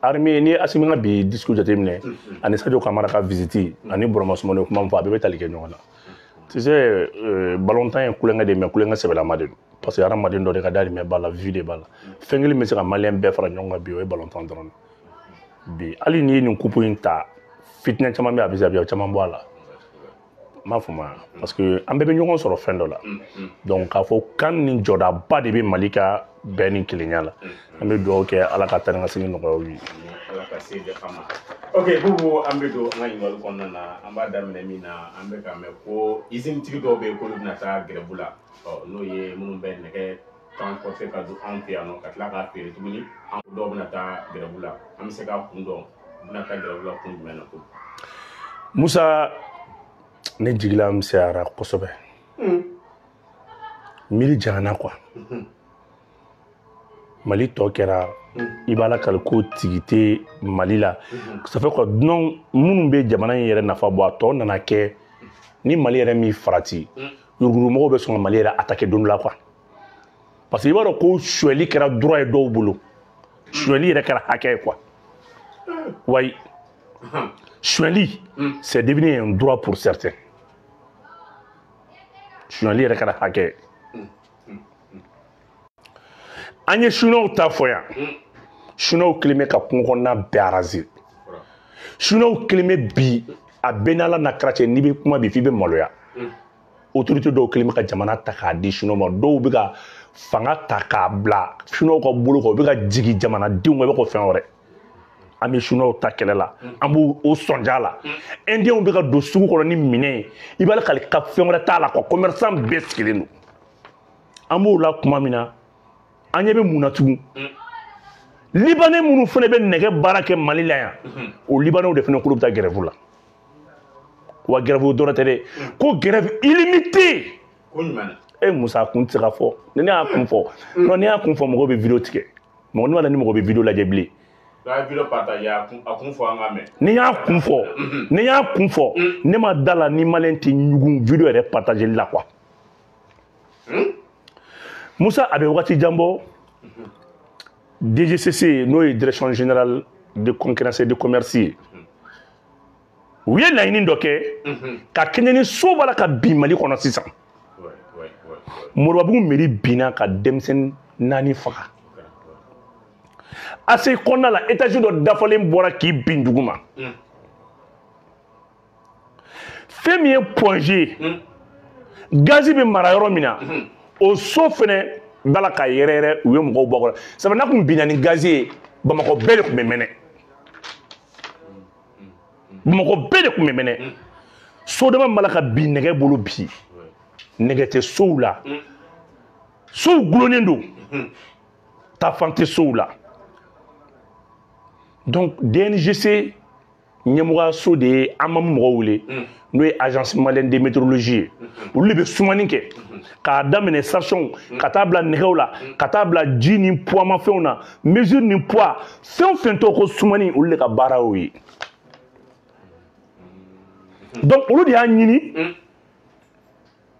Armée ni Assimi ka bi discours jateminɛ ani Sadio Kamara ka visite ani Burama Sumano kuma min fɔ, a bɛɛ bɛ tali kɛ ɲɔgɔn na. Tu sais, ballontan ye kulonkɛ de ye, mais kulonkɛ sɛbɛlama de don, parce que hadamaden dɔ de ka dahirimɛ b'a la, vie de b'a la. Fɛn kelen bɛ se ka maliyɛn bɛɛ fara ɲɔgɔn kan bi, o ye ballontan dɔrɔn bi. Hali n'i ye nin coupe in ta, fitinɛ caman bɛ, a bɛ se a bɛ caman bɔ a la, n b'a faamuya, parce que an bɛɛ bɛ ɲɔgɔn sɔrɔ fɛn dɔ la. Donc k'a fɔ kan ni jɔdaba de bɛ Mali ka bɛn ni kelenya la, an bɛ dugawu kɛ Ala ka taa ni ka segin nɔgɔya u ye. Ala ka se di an ma. Ok Boubou, an bɛ don an ka ɲininkali kɔnɔna na. An b'a daminɛ min na, an bɛ k'a mɛn ko usine tigi dɔw bɛ yen k'olu bɛna taa grève la, ɔ n'o ye minnu bɛ nɛgɛ transporter ka don anw fɛ yan nɔ ka tila k'a feere tuguni, an dɔw bɛna taa grève la. An bɛ se k'a kun dɔn, u bɛna taa grève la kun jumɛn na ko? Musa, ne jigila misɛnyara kosɛbɛ, miiri janyana quoi. Mali tɔ kɛra i b'a lakali ko tigi tɛ Mali la. Ça fait quoi, dunan minnu bɛ jamana in yɛrɛ nafa bɔ, a tɔ nana kɛ ni Mali yɛrɛ min farati, yuruguyurugumɔgɔw bɛ sɔn ka Mali yɛrɛ attaquer don dɔ la quoi, parce que i b'a dɔn ko sonyɛli kɛra droit ye dɔw bolo, sonyɛli yɛrɛ kɛra hakɛ ye quoi. Wayi, sonyɛli, c'est devenu un droit pour certains. Sonyɛli yɛrɛ kɛra hakɛ ye. An ye chinois ta fɔ yan, chinois kelen bɛ ka kungo kɔnɔna bɛɛ araser. Chinois kelen bɛ bi, a bɛɛ n'Ala n'a kira cɛ, n'i bɛ kuma bi f'i bɛ maloya. Autorité dɔw kelen bɛ ka jamana ta k'a di chinois ma, dɔw bɛ ka fanga ta k'a bila chinois ka bolo kan, u bɛ ka jigin jamanadenw kan, i b'a fɔ fɛn wɛrɛ. An bɛ chinois ta kɛlɛ la, an b'o o sɔnja la. Indiens bɛ ka don sugu kɔnɔ ni minɛn ye, i b'a kali ka fɛn wɛrɛ t'a la quoi, commerçant bɛɛ sigilen don. An b'o la kuma min na, an ɲɛ bɛ mun na tugun? Libanais minnu fana bɛ nɛgɛ baara kɛ Mali la yan, o libanais de fana k'olu bɛ taa grève la. Wa grève dɔrɔn tɛ dɛ, ko grève illimitée. E Musa, kun tɛ se ka fɔ. Ni ne y'a kun fɔ, non, ni y'a kun fɔ, mɔgɔw bɛ vidéo tigɛ. Mɔgɔ ne b'a la ni mɔgɔ bɛ vidéo lajɛ bilen. Ni y'a kun fɔ, ni y'a kun fɔ, ne ma da la ni maliyɛn tɛ ɲugun vidéo yɛrɛ partageli la quoi. Musa, a bɛ wagati jan bɔ, DGCC, n'o ye Direction générale de concurrence et de commerce ye, u ye laɲini dɔ kɛ ka kɛɲɛ ni so b'a la ka bin Mali kɔnɔ sisan. Moribabugu mairie binna ka denmisɛnnin 4 faga. ACI kɔnɔna la, étage dɔ dafalen bɔra k'i bin dugu ma. Fɛn min ye Point G, gazi bɛ mara yɔrɔ min na, o so fɛnɛ b'a la ka yɛrɛ yɛrɛ, u ye mɔgɔw bɔ a kɔnɔ. Sabu n'a kun binna ni gazi ye, Bamakɔ bɛɛ de tun bɛ mɛnɛ. Bamakɔ bɛɛ de tun bɛ mɛnɛ. Sodama b'a la ka bin nɛgɛ bolo bi. Nɛgɛ tɛ sow la. Sow gulonnen don. Taafan tɛ sow la. Donc DNGC ɲɛmɔgɔyaso de ye an ma mɔgɔw wele, n'o ye Agence malienne de météorologie ye. Olu de bɛ sumani kɛ k'a daminɛ station ka taa bila nɛgɛw la, ka taa bila ji ni poids mafɛnw na, mesure ni poids, fɛn o fɛn tɔgɔ ko sumani, olu de ka baara y'o ye. Donc olu de y'a ɲini,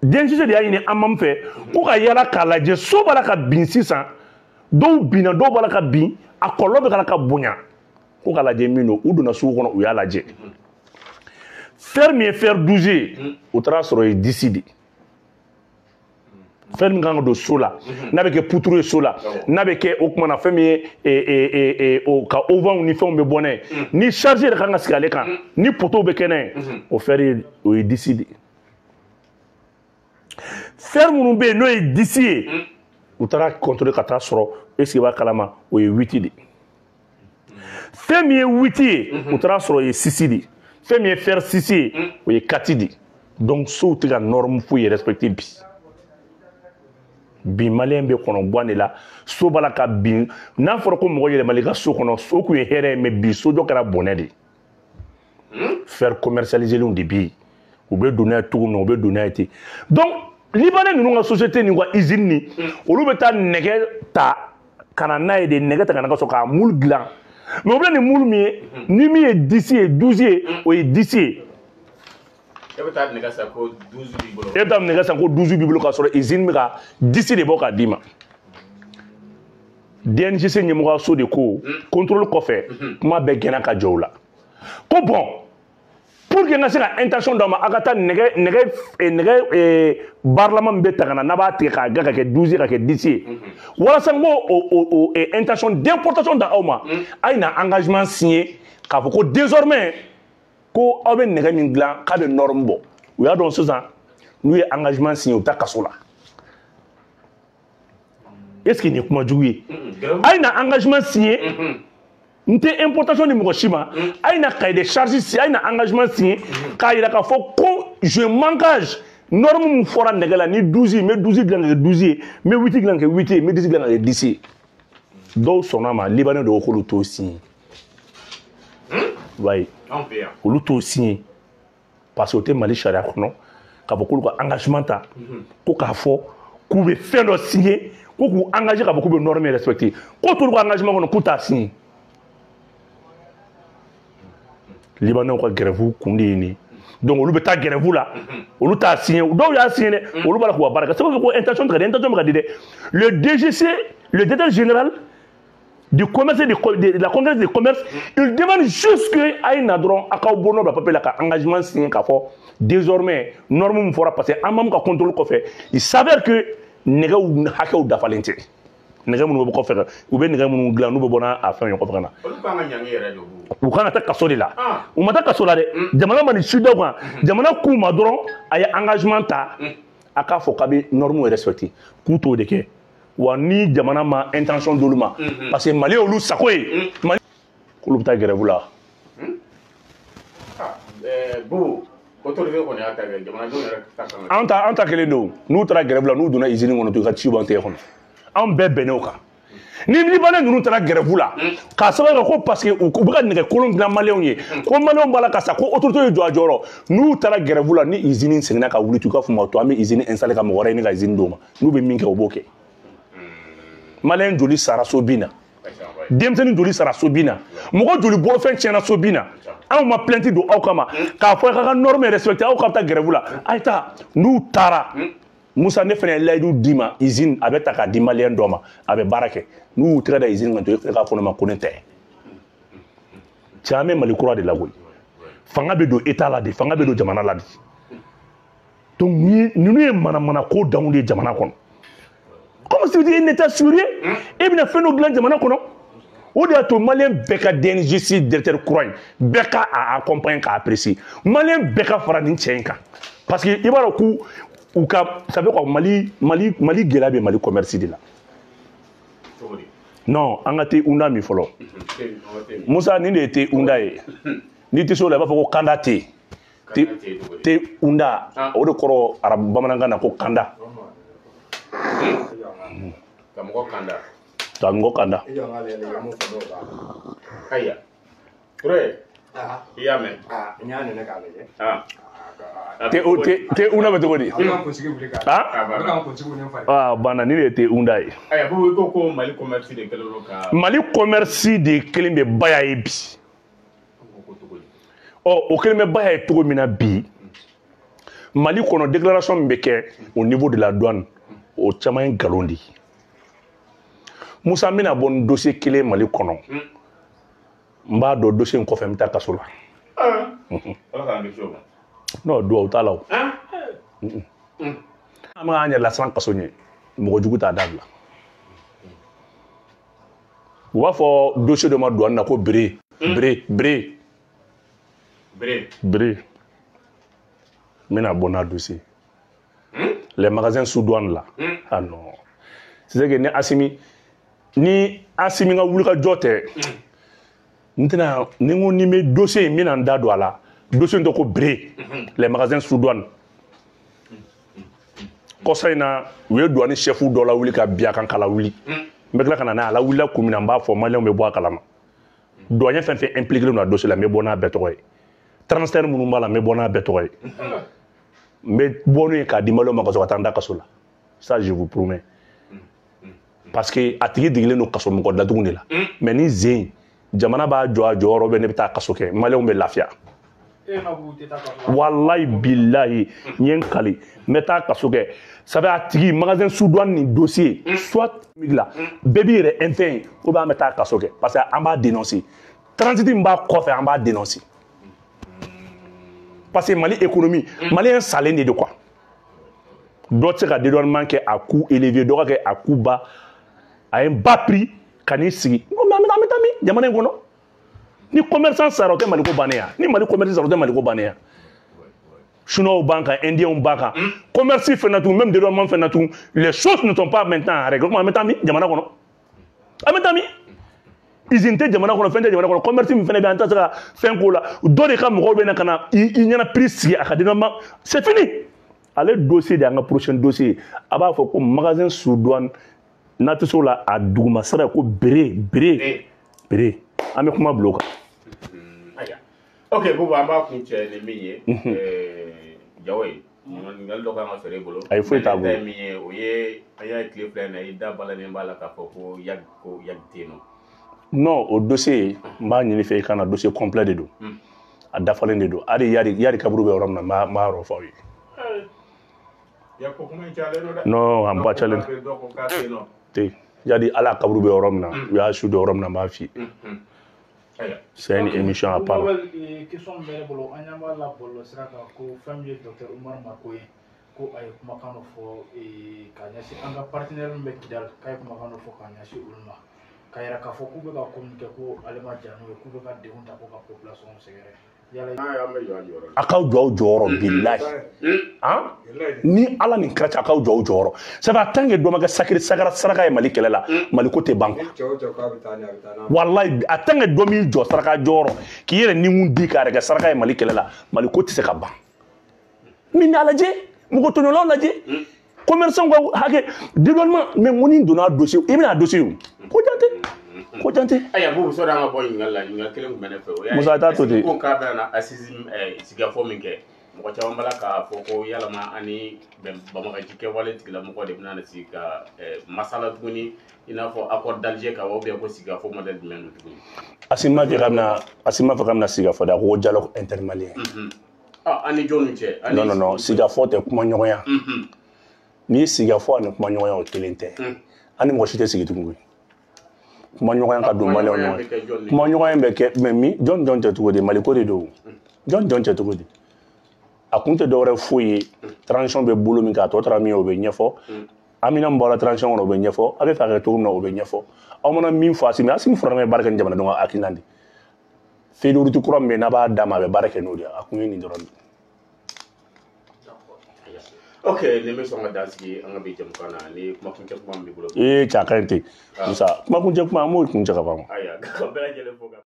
DNGC de y'a ɲini AMAM fɛ ko ka yala k'a lajɛ, so b'a la ka bin sisan, dɔw binna, dɔw b'a la ka bin, a kɔlɔlɔ bɛ ka bonya, ko k'a lajɛ min don. U donna sugu kɔnɔ, u y'a lajɛ. Fer min ye fer 12 ye, u taara sɔrɔ ye 10 de. Fer min kan ka don so la, n'a bɛ kɛ poutre ye so la, n'a bɛ kɛ o kuma na fɛn min ye o ka auvent ni fɛnw bɛ bɔ n'a ye, ni charge yɛrɛ kan ka sigi ale kan, ni poteau bɛ kɛ n'a ye, o fer ye, o ye 10 de. Fer minnu bɛ yen n'o ye 10 ye, u taara contrôler ka taa sɔrɔ, est-ce que i b'a kalama, o ye 8 de. Fɛn min ye 8 ye, u taara sɔrɔ o ye 6 de. Fɛn min ye fer 6 ye, o ye 4 de. Donc sow tɛ ka norme foyi respecter bi. Bi maliyɛn bɛ kɔnɔguwan de la, so b'a la ka bin. N'a fɔra ko mɔgɔ yɛlɛmali ka so kɔnɔ, so kun ye hɛrɛ ye, mais bi sojɔ kɛra bɔnɛ de ye. Fer commercialisélenw de bɛ yen, u bɛ don n'a ye cogo min na, u bɛ don n'a ye ten. Donc libanais ninnu ka société ni ka usine ni, olu bɛ taa nɛgɛ ta ka na n'a ye de, nɛgɛ ta ka na ka sɔrɔ k'a moule dilan. Mais o bɛ na ni moule min ye, ni min ye 10 ye, 12 ye, o ye 10 ye. E bɛ taa nɛgɛ san ko 12 b'i bolo. E bɛ taa nɛgɛ san ko 12 b'i bolo, k'a sɔrɔ usine bɛ ka 10 de bɔ k'a d'i ma. DNGC ɲɛmɔgɔyaso de ko contrôle kɔfɛ kuma bɛɛ gɛnna ka jɔ o la ko bon pour que n ka se ka intention d'aw ma a ka taa nɛgɛ nɛgɛ baaralama min bɛ ta ka na n'a b'a tigɛ k'a ga ka kɛ 12 ye ka kɛ 10 ye walasa n k'o o intention d'importation d'aw ma a ye na engagement signé k'a fɔ ko désormais ko aw bɛ nɛgɛ min dilan k'a bɛ norme bɔ. U y'a dɔn sisan n'u ye engagement signé u bɛ taa kaso la. Est-ce que nin ye kuma jugu ye? A ye na engagement signé n tɛ importation ni mɔgɔ si ma, a ye na cahier de charge signé, a ye na engagement signé k'a yira k'a fɔ ko je m'engage norme min fɔra nɛgɛ la ni 12 n bɛ 12 dilan ka kɛ 12 ye, n bɛ 8 dilan ka kɛ 8 ye, n bɛ 10 dilan ka kɛ 10 ye. Dɔw sɔnna ma, Libanais dɔw k'olu t'o signé. Wayi, olu t'o signé parce que o tɛ Mali sariya kɔnɔ k'a fɔ k'olu ka engagement ta ko k'a fɔ k'u bɛ fɛn dɔ signé ko k'u engagé k'a fɔ k'u bɛ norme respecté, k'o t'olu ka engagement kɔnɔ k'u t'a signé. Libanais ka grève kun de ye nin ye. Donc olu bɛ taa grève la, olu t'a signé, dɔw y'a signé dɛ, olu b'a la k'u ka baara kɛ. C'est pas ko intention tɛ ka di, intention bɛ ka di dɛ. Le DGC, le directeur général du commerce et de la congrès de commerce, il demande juste que a ye na dɔrɔn a k'aw bolonɔ bila papier la ka engagement signé k'a fɔ désormais norme min fɔra, parce que an ma mun ka contrôle kɔfɛ, il s'avère que nɛgɛw hakɛw dafalen tɛ. Nɛgɛ minnu bɛ bɔ kɔfɛ, u bɛ nɛgɛ minnu dilan n'u bɛ bɔ n'a fɛn ye kɔfɛ ka na. Olu kan ka ɲangi yɛrɛ de. U kan ka taa kaso de la. U ma taa kaso la dɛ. Jamana ma nin si da u kan. Jamana k'u ma dɔrɔn a ye engagement ta a k'a fɔ k'a bɛ norme respecté, k'u t'o de kɛ. Wa ni jamana ma intention d'olu ma, parce que Mali y'olu sago ye. Mali k'olu bɛ taa grève la. Bon, autorité kɔni y'a ta kɛ jamanadenw yɛrɛ ta kan. An ta kelen don. N'u taara grève la, n'u donna usine kɔnɔ, to i ka ci b'an tɛgɛ kɔnɔ. Anw bɛɛ bɛnn'o kan. Ni Libanais ninnu taara grève la k'a sababu kɛ ko parce que u bɛ ka nɛgɛ kolon dilan Maliyɛnw ye, ko Maliyɛnw b'a la ka sa, ko autorité ye jɔ a jɔyɔrɔ. N'u taara grève la, ni usine seginna ka wuli, tu ka f'u ma to an bɛ usine installer ka mɔgɔ wɛrɛ ɲini ka usine d'u ma, n'u bɛ min kɛ u b'o kɛ. Maliyɛn joli sara so bin na, denmisɛnnin joli sara so bin na, mɔgɔ joli bolofɛn tiɲɛna so bin na. Anw ma plainte don aw kama k'a fɔ k'a ka norme respecté, aw ka taa grève la. A ye taa, n'u taara Musa, ne fana ye layidu d'i ma, usine a bɛ ta k'a di Maliyɛn dɔ ma, a bɛ baara kɛ. N'u y'u tɛgɛ da usine kan to, e k'a fɔ ne ma ko ne tɛ. Cɛ, an bɛ Mali kura de la koyi. Fanga bɛ don État la de, fanga bɛ don jamana la de. Donc ninnu ye manamana ko danw de ye jamana kɔnɔ. Comment se dit un État sérieux? E bɛna fɛn dɔ dilan jamana kɔnɔ. O de y'a to Maliyɛn bɛɛ ka DNGC directeur kura in bɛɛ ka a accompagner k'a apprécier. Maliyɛn bɛɛ ka fara nin cɛ in kan. Parce que i b'a dɔn k'u u ka ça fait quoi, Mali Mali Mali gɛlɛya bɛ Mali commerce de la. Non, an ka te unda min fɔlɔ. Musa, nin de ye te unda ye. N'i tɛ se o la, i b'a fɔ ko kanda te. Te unda, o de kɔrɔ arabu bamanankan na ko kanda. Ka mɔgɔ kanda. Ka mɔgɔ kanda. Ayiwa. Ture. I y'a mɛn. N y'a nɛnɛ k'a lajɛ. Te unda bɛ cogo di? Ah, banna, nin de ye te unda ye. Ayiwa, Bubu, i ko Mali commerce de kɛlen don ka. Mali commerce de kelen bɛ baya ye bi. Ɔ, o kelen bɛ baya ye cogo min na bi, Mali kɔnɔ déclaration min bɛ kɛ au niveau de la douane, o caman ye nkalon de ye. Musa, n bɛna bɔ ni dossier kelen Mali kɔnɔ. N b'a dɔn dossier in kɔfɛ n bɛ taa kaso la. Ala k'an kisi o ma. Non, duwawu t'a la o. An bɛ k'an yɛrɛ lasiran kaso ɲɛ, mɔgɔ jugu t'a dabila. U b'a fɔ dossier dɔ ma douane na ko bere, bere, bere. Bere. Bere. N bɛna bɔ n'a dossier. Les magasins sous douane là. Ah non. C'est que ni Assimi, ni Assimi ka wuli ka jɔ tɛ, n tɛna, ni n ko ni n bɛ dossier in, n bɛna n da don a la. Dossier in tɔgɔ ko bere, les magasins sous douane. Kɔsa in na, u ye douane chef dɔ lawuli ka bin a kan k'a lawuli. N bɛ tila ka na n'a ye, a lawulila kun min na, n b'a fɔ Maliyɛnw bɛ bɔ a kalama. Douanier fɛn fɛn impliqué don a dossier la, n bɛ bɔ n'a bɛɛ tɔgɔ ye. Transfert minnu b'a la, n bɛ bɔ n'a bɛɛ tɔgɔ ye. N bɛ bɔ n'u ye k'a di Maliyɛnw ma ka sɔrɔ ka taa n da kaso la. Ça, je vous promets. Parce que a tigi degelen don kaso mɔgɔ datugu de la. Mais ni zen, jamana b'a jɔ a jɔyɔrɔ bɛ, ne bɛ taa kaso kɛ, Maliyɛnw bɛ lafiya. Wallahi billahi n ye n kali n bɛ taa kaso kɛ. Ça fait a tigi magasin sous douane nin dossier soit la bɛɛ b'i yɛrɛ interne ou bien an bɛ taa kaso kɛ parce que an b'a dénoncer. Transit min b'a kɔfɛ an b'a dénoncer. Parce que Mali économie malien salen de don quoi. Dɔ tɛ se ka dédouanement kɛ à coût élevé, dɔ ka kɛ à coût bas, à un bas prix ka n'i sigi. Non mais an bɛ taa min jamana in kɔnɔ? Ni commerçant sara o tɛ Mali ko bannen ya? Ni Mali commerçant sara o tɛ Mali ko bannen ya? Chinois b'an kan, Indiens b'an kan, commerce fɛn na tugun, même dédouanement fɛn na tugun, les choses ne sont pas maintenant en règle. An bɛ taa min jamana kɔnɔ? An bɛ taa min? Usine tɛ jamana kɔnɔ, fɛn tɛ jamana kɔnɔ, commerce min fɛnɛ bɛ an tɛ se ka fɛn k'o la. Dɔ de ka mɔgɔw bɛ na ka na i ɲɛna prix sigi a ka dédouanement, c'est fini. Ale dossier de y'an ka prochain dossier. A b'a fɔ ko magasin sous douane n'a tɛ se o la a duguma sara ko bere bere bere. An bɛ kuma bila o kan. Ok Boubou, an b'a kun cɛ ni min ye Jawo ye ɲininkali dɔ kan ka sɔrɔ e bolo. Ayi foyi t'a bolo. Ne ta ye min ye o ye an y'a ye tile fila in na i da balalen b'a la k'a fɔ ko YAG ko YAG tɛ yen nɔ. Non, o dossier n b'a ɲini fɛ i ka na, dossier complet de don. A dafalen de don. Hali yari kaburu bɛ yɔrɔ min na n b'a yɔrɔ fɔ aw ye. YAG ko kuma in cayalen don dɛ. Non, an ba cayalen. Dɔw ko k'a tɛ yen nɔ. Tɛ yadi ala kaburu bɛ yɔrɔ min na u y'a su don yɔrɔ min na n b'a f'i ye. C'est une émission à part. Question bɛ ne bolo, an ɲɛ b'a la bɔlɔlɔsira kan ko fɛn min ye docteur Oumar Mariko ye ko a ye kumakan dɔ fɔ ka ɲɛsin an ka partenaire min bɛ Kidali, k'a ye kumakan dɔ fɔ ka ɲɛsin olu ma k'a yira k'a fɔ k'u bɛ ka ko min kɛ ko ale ma diya n'o ye, k'u bɛ ka degun ta ko ka population sɛgɛrɛ. A k'aw jɔ aw jɔyɔrɔ bilahi. Han? Ni Ala ni kira cɛ a k'aw jɔ aw jɔyɔrɔ. Ça fait tant que dɔ ma kɛ sacré saraka ye Mali kɛlɛ la, Mali ko tɛ ban quoi. Wallahi a tant que dɔ m'i jɔ saraka jɔyɔrɔ k'i yɛrɛ nikun di k'a yɛrɛ kɛ saraka ye Mali kɛlɛ la, Mali ko tɛ se ka ban. Min n'a lajɛ, mɔgɔ tɔɲɔlaw lajɛ, commerçant ka hakɛ dédouanement, mais n ko ni donna dossier i bɛna dossier o ko jan tɛ. Ko jan tɛ. Ayiwa Boubou, sɔnni an ka bɔ ɲininkali la, ɲininkali kelen tun bɛ ne fɛ. O y'a ye Musa t'a to ten. ko k'a bɛna na assise sigikafɔ min kɛ, mɔgɔ caman b'a la k'a fɔ ko yalama ani banbagaci kɛwale tigilamɔgɔ de bɛna na sigi ka masala tuguni, i n'a fɔ accord d'Alger kan, ou bien ko sigikafɔ modèle jumɛn don tuguni. Assimi ma fɛ k'a bɛna sigikafɔ dɛ, a ko dialogue intermalien. An ni jɔnni cɛ? Non non non, sigikafɔ tɛ kumaɲɔgɔnya. N'i ye sigikafɔ ani kumaɲɔgɔnya o kelen tɛ. An ni mɔgɔ si tɛ sigi tugun koyi. Kumaɲɔgɔnya ka don maliyɛnw ɲɔgɔn cɛ. Kumaɲɔgɔnya bɛ kɛ mais min jɔn jɔn cɛ cogo di? Mali ko de don. Jɔn jɔn cɛ cogo di? A kun tɛ dɔwɛrɛ foyi ye, transition bɛ bolo min kan a tɔ taara min ye o bɛ ɲɛfɔ. Amina min bɔra transition kɔnɔ o bɛ ɲɛfɔ. A bɛ fɛ a ka kɛ cogo min na o bɛ ɲɛfɔ. Aw mana min fɔ Assimi, Assimi fɔra bɛ baara kɛ ni jamanadenw ka hakilina de ye. Feuille de route kura min bɛ yen n'a b'a d'a ma a bɛ baara kɛ n'o de ye. A kun ye nin dɔrɔn de ye. Ok, nin bɛ sɔn ka dan sigi an ka bi jamukan na ni kumakuncɛ kuma min b'i bolo. Ee cɛ a ka ɲi ten. Musa kumakuncɛ kuma an b'o kuncɛ ka ban. Ayiwa, ka bɛɛ lajɛlen fo ka.